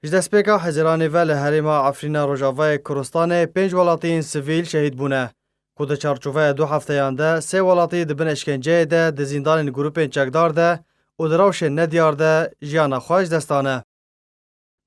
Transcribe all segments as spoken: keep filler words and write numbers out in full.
Ji destpêka Hezîranê ve li herêma Efrîna Rojavayê Kurdistanê pênc welatiyên sivîl şehîd bûne, ku di çarçoveya du hefteyan de sê welatî di bin eşkenceyê de di zîndanên grûpên çekdar de û di rewşên nediyar de jiyana xwe ji dest dane.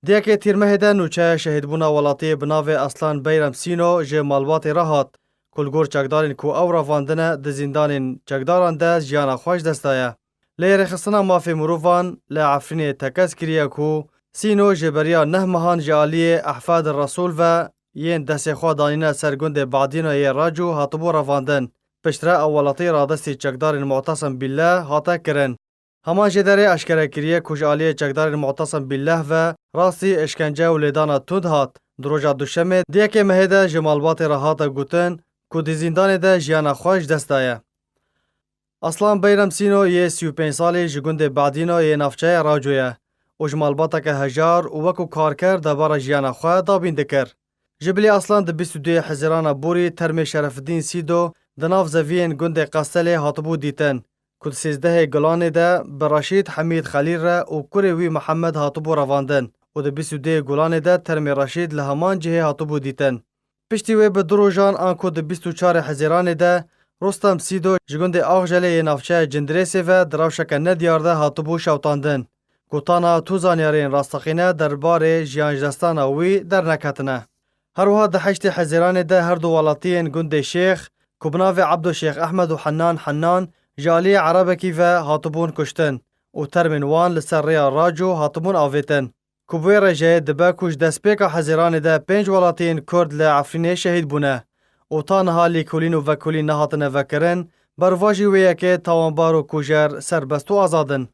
Diyekê Tîrmehê de nûçeya şehîdbûna welatiyê bi navê Aslan Beyrem Sîno ji malbatê re hat, ku li gor çekdarên ku ew revandine di zîndanên çekdaran de jiyana xwe ji dest daye. Lê rêxistina mafê mirovan li Efrînê tekez kiriye ku Sîno ji beriya neh mehan ji aliyê Ehfad Resûl ve yên destê xwe danîne ser gundê Badîno yê Racû hatibû revandin. Piştre ew welatî radestî çekdarên Mu'tesim Bîlleh hate kirin. Heman jêderê eşkere kiriye ku ji aliyê çekdarên Mu'tesim Bîlleh ve rastî eşkence û lêdana tund hat. Di roja Duşemê di yekê mehê de ji malbatê re hate gotin ku di zîndanê de jiyana xwe ji dest daye. Aslan Beyrem Sîno yê sî û pênc salî ji gundê Badîno yê navçeya Raco ye û ji malbateke hejar û wekû karker debara jiyana xwe dabîn dikir. Ji bilî Aslan di bîst û duyê Hezîrana borî termê Şerefidîn Sîdo di nav zeviyên gundê Qestelê hatibû dîtin, ku di sêzdehê Gulanê de bi Reşîd Hemîd Xelîl re û kurê wî Mihemed hatibû revandin û di bîst û duyê Gulanê de termê Reşîd li heman cihê hatibû dîtin. Piştî wê bi du rojan anku di bîst û çarê Hezîranê de Rostem Sîdo ji gundê Axjelê yê navçeya Cindirêsê ve di rewşeke nediyar de hatibû şewtandin. Gotana tu zanyarên rasteqîne derbarê jiyanjidestana wî derneketine. Her wiha di heştê Hezîranê de her du welatiyên gundê Şêx, ku bi navê Ebdo Şêx Ehmed û Hennan Hennan ji aliyê Erebekî ve hatibûn kuştin û termên wan li ser rêya Raco hatibûn avêtin. Ku bi wê re jî dibe ku ji destpêka Hezîranê de pênc welatiyên Kurd li Efrînê şehîd bûne û ta niha lêkolîn û vekolîn nehatine vekirin, berovajî wê yekê tawanbar û kujer serbest û azad in.